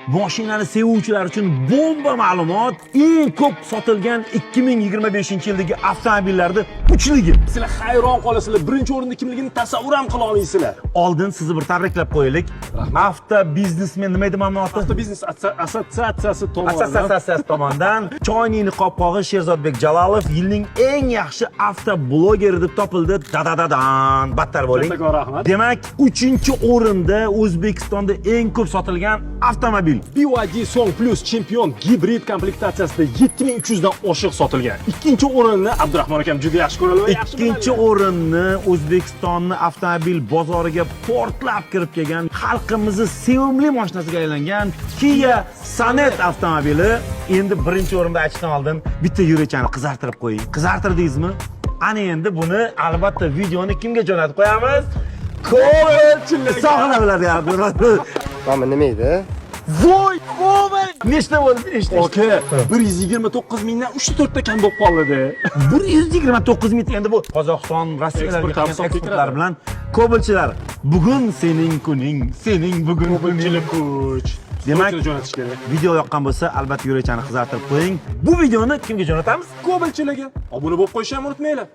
Mashinani sevuvchilar uchun bomba ma'lumot: eng ko'p sotilgan 2025-yildagi avtomobillarni uchligi. Sizlar hayron qolasizlar. Birinchi o'rinda kimligini tasavvur ham qila olmaysizlar. Oldin sizni bir tabriklab qo'yaylik. Avto biznesmen nima edi mana oti? Avtobiznes assotsiatsiyasi tomonidan. Assotsiatsiyasi tomonidan choynikni qopqog'i Sherzodbek Jalolov yilning eng yaxshi avtoblogeri deb topildi. Da-da-da-dan. Battar bo'ling. Kattakon rahmat. Demak, 3-o'rinda O'zbekistonda eng ko'p sotilgan avtomobil. BYD Song Plus Champion gibrid komplektatsiyasida 7300 dan oshiq sotilgan. Ikkinchi o'rinni Abdurahmon akam juda yaxshi ko'radi va yaxshi Ikkinchi biladi. o'rinni O'zbekistonni avtomobil bozoriga portlab kirib kelgan, xalqimizni sevimli mashinasiga aylangan Kia Sonet avtomobili. Endi birinchi o'rinda aytishdan oldin bitta yurakchani qizartirib qo'ying. Qizartirdingizmi? Ana endi buni albatta videoni kimga jo'natib qo'yamiz? Ko'p sog'ina biladi. Mana nima edi? Voy, voy! Nechta bo'ldi? Nechta? Aka, 129 mingdan 3-4 ta kam bo'lib qoldi. 129 ming. Endi bu Qozog'iston, Rossiyalarga Eksport qilgan hisobga eksportlar kiradi. bilan. Ko'pchilar, bugun sening kuning, sening bugun kuning. Kuch. Demak, Srochni jo'natish kerak. Video yoqqan bo'lsa, albatta yurakchani qizartirib qo'ying. Bu videoni kimga jo'natamiz? Ko'pchilarga obuna bo'lib qo'yishni ham unutmanglar.